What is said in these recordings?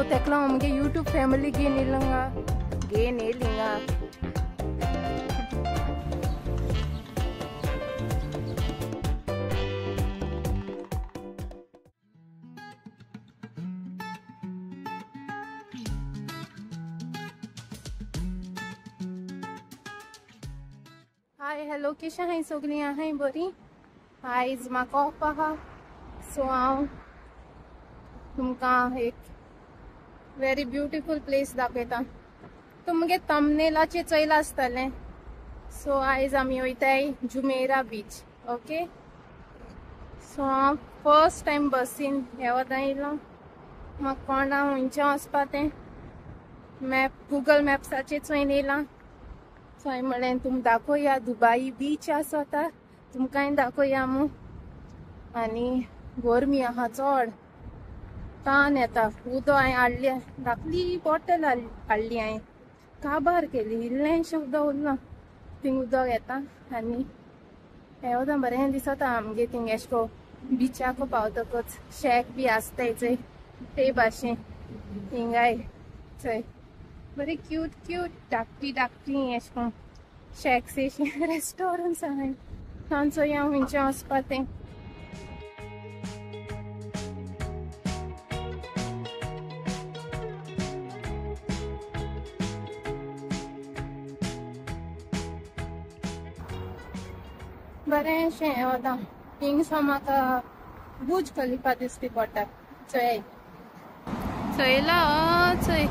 So तेका हांव मुगे यूट्यूब फॅमिली घेवन येयला हांगा, घेवन येयली हिंगा. हाय हॅलो, कशें आहाय सगळीं? आहाय बरी? आयज म्हाका ऑफ आहा, सो हांव तुमकां एक व्हेरी ब्युटिफूल प्लेस दाखयता. तुमगे थंबनेलाचेर चोयलां आसतलें. सो आयज आमी वयताय जुमेरा बीच. ओके, सो हांव फर्स्ट टायम बसीन ह्या वतां येयलां. म्हाका कोणा खंयचें वचपा तें मॅप गुगल मॅप्साचेर चोयन येयलां. सो हांवें म्हणलें तुमकां दाखोवया, दुबाई बीच आसा आतां, तुमकांय दाखोवया मू. आनी गरमी आहा चड, तान येता. उदक हांवें हाडलें, धाकली बॉटल हाडली हांवें, काबार केली, इल्लेंशें उदक उरलां. थिंग उदक येता आनी हें उदक बरें दिसता आमगे. थिंग एशें कोन्न बिचाक पावतकच शॅक बी आसताय चोय, ते भाशेन थिंगाय चोय बरी क्यूट क्यूट धाकटी धाकटी एशें कोन्न शॅक्स अशें रेस्टोरंट्स आहाय. हांव चोया खंयचें वचपा तें. बरेंशें हें वता. थिंगसावन म्हाका बुर्ज खलिफा दिश्टी पडटा. चोय चोयला चोय.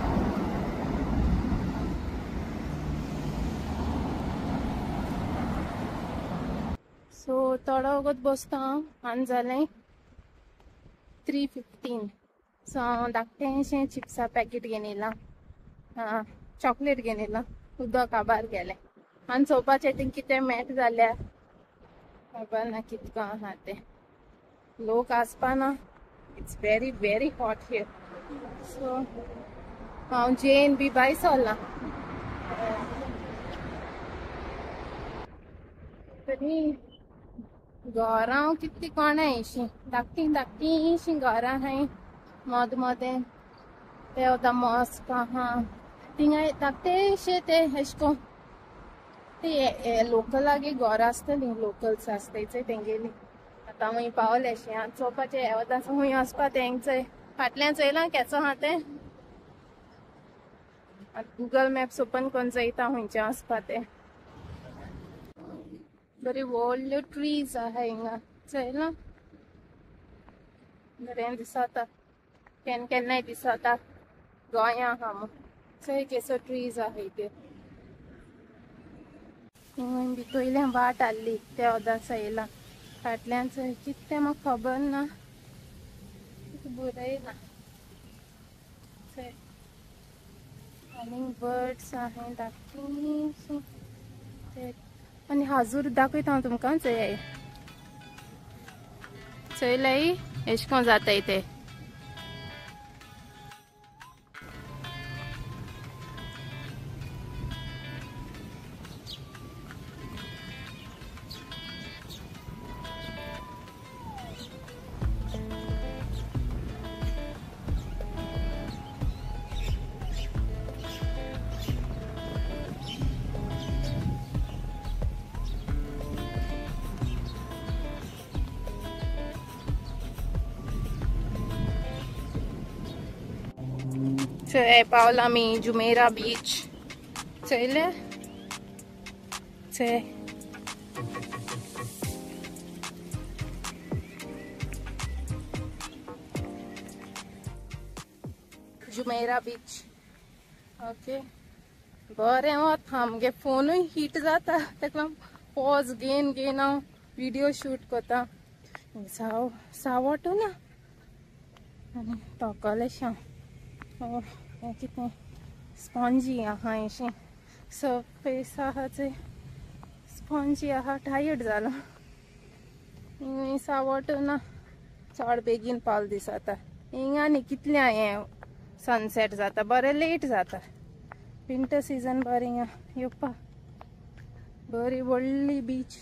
सो थोडो वगत बसता हांव. आनी जालें 3:15. सो हांव धाकटेंशें चिप्सा पॅकेट घेवन येयलां, चॉकलेट घेवन येयलां. उदक काबार गेलें. आनी चोवपाचें थिंग कितें मेळटा जाल्यार, खबर ना कितको आहा तें. लोक आसपा ना. It's very very hot here. So हांव जेन बी भायर सरलां. तरी घरां कितलीं कोणाय अशीं धाकटीं धाकटींशीं घरां आहाय मद मदें. ते वता मॉस्क आहा थिंगाय, धाकटेशे ते एशें कोन्न ते लोकलागे घरां आसतलीं, लोकल्स आसताय चोय तेंगेली. आतां खंय पावलें अशें. आतां चोवपाचें हें वता खंय वचपा तें. चोय फाटल्यान चोयलां केचो आहा तें. आतां गुगल मॅप्स ओपन करून चोयता खंयचें वचपा तें. बरी व्हडल्यो ट्रीज आहा हिंगा, चोयलां बरें दिसता. केन्ना केन्नाय दिसता गोंया आहा म्हूण. चोय केसो ट्रीज आहाय त्यो. हिंगा भितरल्यान वाट आहली त्या वदां चोयलां. फाटल्यान चोय कितें म्हाका खबर ना, बरयलां चोय. आनी बर्ड्स आहाय धाकटीं. आनी हाजूर दाखयता हांव तुमकां. चोयाय चोयलाय एशें कोन्न जाताय ते. चोय पावला आमी जुमेरा बीच. चोयलें चोय. Jumeirah beach. ओके, बरें वता. आमगे फोनूय हीट जाता, तेका लागून पॉज घेवन घेवन हांव विडियो शूट करता. साव सावटू ना आनी तोकलेशें हांव. हें कितें स्पोंजी आहा अशें सरफेस आहा चोय, स्पोंजी आहा. टायर्ड जालां. सावट ना चड बेगीन पावल दिसता. हिंगा न्ही कितलें हें सनसेट जाता, बरें लेट जाता. विंटर सिजन बरें हिंगा येवपा. बरी व्हडली बीच.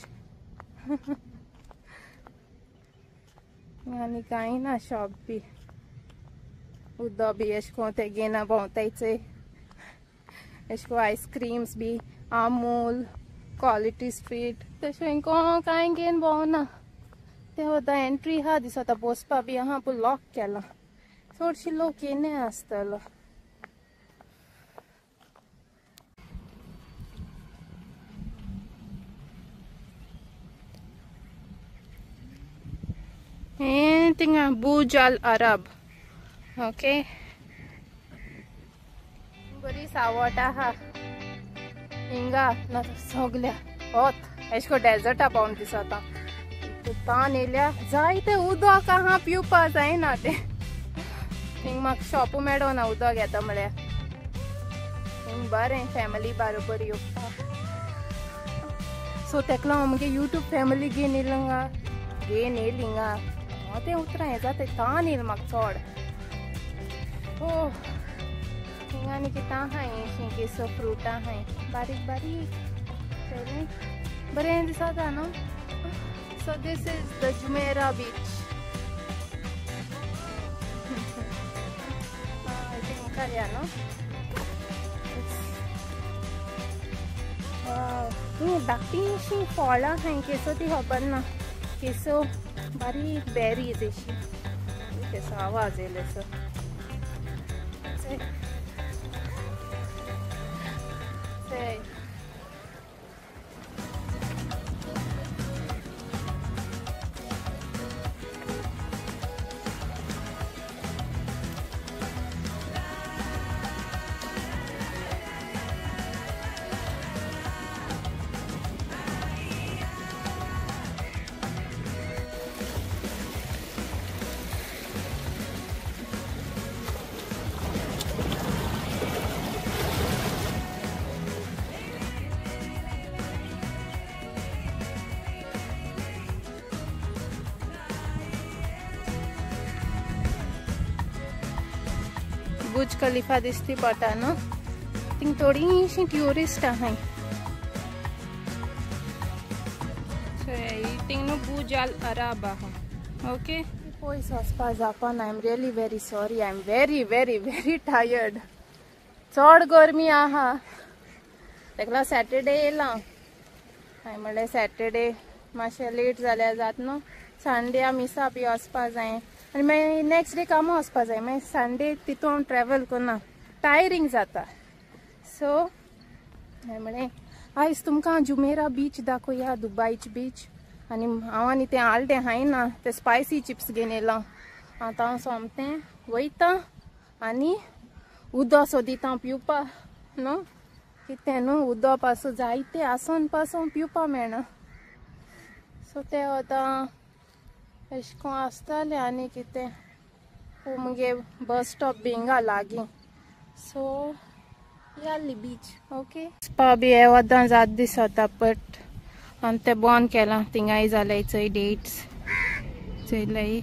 आनी कांय ना शॉप बी. उदक बी एशें कोन्न ते घेना भोंवताय चोय एशें कोन्न आयस्क्रीम्स बी अमूल क्वालिटी स्ट्रीट तशें हिंग कांय घेवन भोंवना. ते वता एंट्री आहा दिसता बसपा बी आहा पूण लॉक केलां चडशी लोक येना आसतलो. हें थिंगा बुर्ज अल अरब. ओके बरी सावट आहा हिंगा ना सगल्या होत एशें कोन्न डेजर्टा पावन दिसता. तान येयल्या जायते उदक आहा पिवपा जायना तें हिंग म्हाका शॉपू मेळना उदक येता म्हळ्यार. हिंग बरें फॅमिली बारोबर येवपा. सो तेका लागून मुगे यूट्यूब फॅमिली घेवन येयला हिंगा घेवन येयली हिंगा तें उतरां हें जाता तान येयलें म्हाका चड. ओ हिंगा आनी कितें आहा हें केसो फ्रूट आहाय बारीक बारीक चोयलें बरें दिसता न्हू. So this is the Jumeirah beach. I think मुखार न्हू. Wow, धाकटीशीं फळां आहाय केसो ती खबर ना केसो बारीक बेरीज अशी केसो आवाज येयलो सो. बुर्ज खलीफा दिसती पडटा न्हू थिंग थोडीशी ट्युरिस्ट आहाय. थिंग न्हू बुर्ज अल अरब आहा. ओके पयस वचपा जावपा ना. I am really very sorry. I am very very very tired. चड गरमी आहा तेका लागून सॅटरडे येयला हांवें म्हणलें सॅटरडे मातशें लेट जाल्यार जाता न्हू. संडे आमी मिसा बी वचपा जाय आनी मागीर नेक्स्ट डे कामां वचपा जाय मागीर संडे तितून हांव ट्रॅवल करना टायरींग जाता. सो हांवें म्हणलें आयज तुमकां जुमेरा बीच दाखोवया दुबायची बीच. आनी हांव आनी तें आलडें खायना तें स्पायसी चिप्स घेवन येयलां. आतां हांव सोमतें वयता आनी उदक सोदिता पिवपा न्हू कितें न्हू उदक पासून जायते आसून पासून पिवपा मेळना. सो तें आतां एशें कोन्न आसतालें आनी कितें मुगे बस स्टॉप बी हिंगा लागीं. सो याली बीच. ओके स्पा बी हे वद्दां जात दिसता बट आनी तें बंद केलां थिंगाय जाल्यार चोय डेट्स चोयल्याय.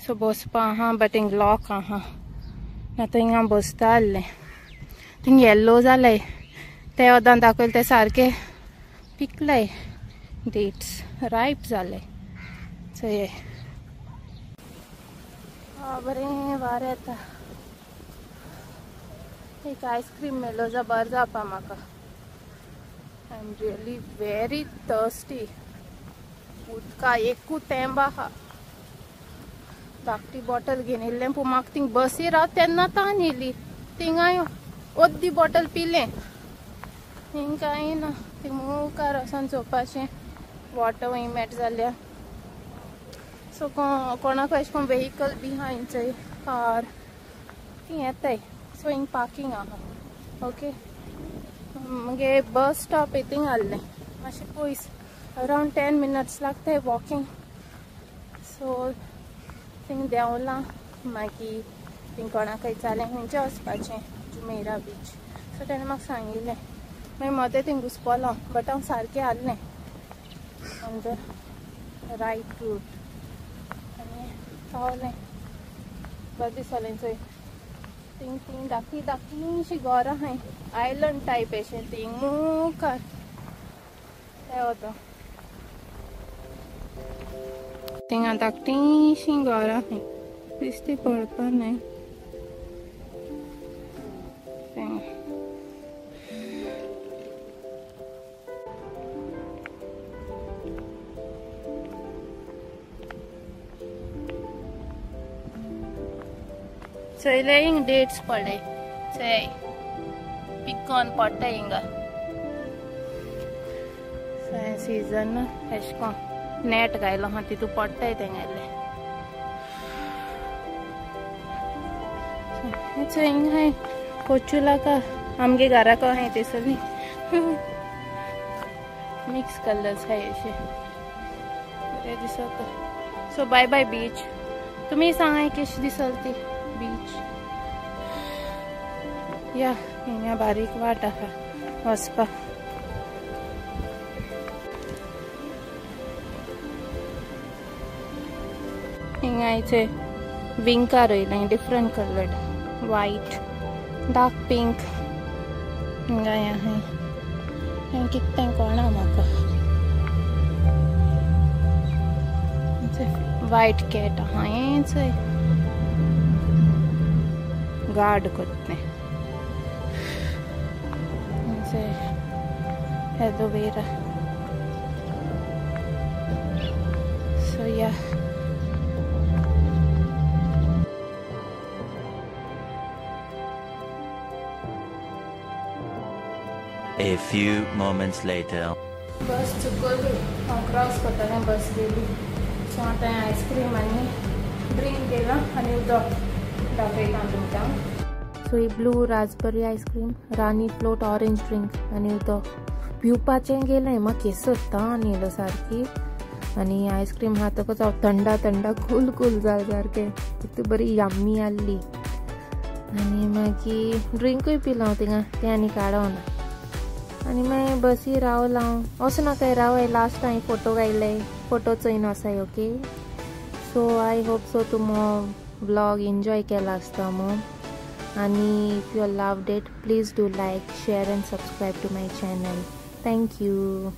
सो बसपा आहा बट हिंग लॉक आहा ना तर हिंगा बसता आहलें. थिंग येल्लो जालें ते वद्दां दाखयलें तें सारकें पिकलें डेट्स रायप जालें. चोय बरें वारें येता. एक आयस्क्रीम मेळ्ळो जा बरें जावपा म्हाका. I am really very thirsty. उदका एकूच थेंब आहा. धाकटी बॉटल घेवन येयल्लें पूण म्हाका थिंग बसीर राव तेन्ना तान येयली थिंगाय अर्दी बॉटल पिलें. हिंग कांय ना थिंग मुखार वचोन चोवपाचें वॉटर वंय मेळटा जाल्यार. सो कोणाक अशें कोन्न वेहिकल बी आहा हिंचय कार ती येताय. सो हिंग पार्कींग आहा. ओके मुगे बस स्टॉप थिंग आहलें मातशें पयस अरावंड 10 मिनट्स लागताय वॉकिंग. सो थिंग देंवलां मागीर थिंग कोणाकय जालें खंयचें वचपाचें जुमेरा बीच. सो तेणें म्हाका सांगिल्लें मागीर मदें थिंग घुसपलो बट हांव सारकें आहलें ऑन the right route आनी पावलें. बरें दिसलें चोय थिंग थिंग धाकटी धाकटीशीं घरां आहाय आयलंड टायप अशें थिंग मुखार तें वता थिंगा धाकटीशीं घरां आहाय. दिश्टी पडपा न्हय. चोयले हिंग डेट्स पडले चोय पिकोन पडटा हिंगा. सीजन एशें कोन नेट घायलो आहा तितू पडटाय तेंगेले. चोय हिंगा कोचुलाका आमगे घराक आहाय तेसरली मिक्स कलर्स आहाय अशे बरें दिसता. सो बाय बाय बीच. तुमी सांगाय कशी दिसल ती बीच. या हिंगा बारीक वाट आहा वचपाक. हिंगा चोय विंका रोयलें different coloured, white, dark pink. हिंगा आहाय हें कितें तें कळना म्हाका. वायट कॅट आहा हें चोय गार्ड कोत्ता तें. Aloe vera. So yeah. A few moments later. बस चुकली हांव क्रॉस करतालें बस गेली. सो आतां आयस्क्रीम आनी ड्रिंक केलां आनी उदक दाखयता तुमकां. सो ही blue raspberry ice cream, Rani float orange drink आनी उदक पिवपाचें गेलें. म्हाका केसर तान येयलो सारकी आनी आयस्क्रीम खातकच हांव थंडा थंडा कूल कूल जालें सारकें. इतली बरी यम्मी आहली. आनी मागीर ड्रिंकूय पिलो हांव थिंगा तें आनी काडोना. आनी मागीर बसी रावलां हांव वचूं नाका रावय. लास्ट हांवें फोटो घायले, फोटो चोयन आसाय. Okay, so I hope so तुम व्लॉग एन्जॉय केला आसता मू. आनी if you loved it please do like, share and subscribe to my channel. Thank you.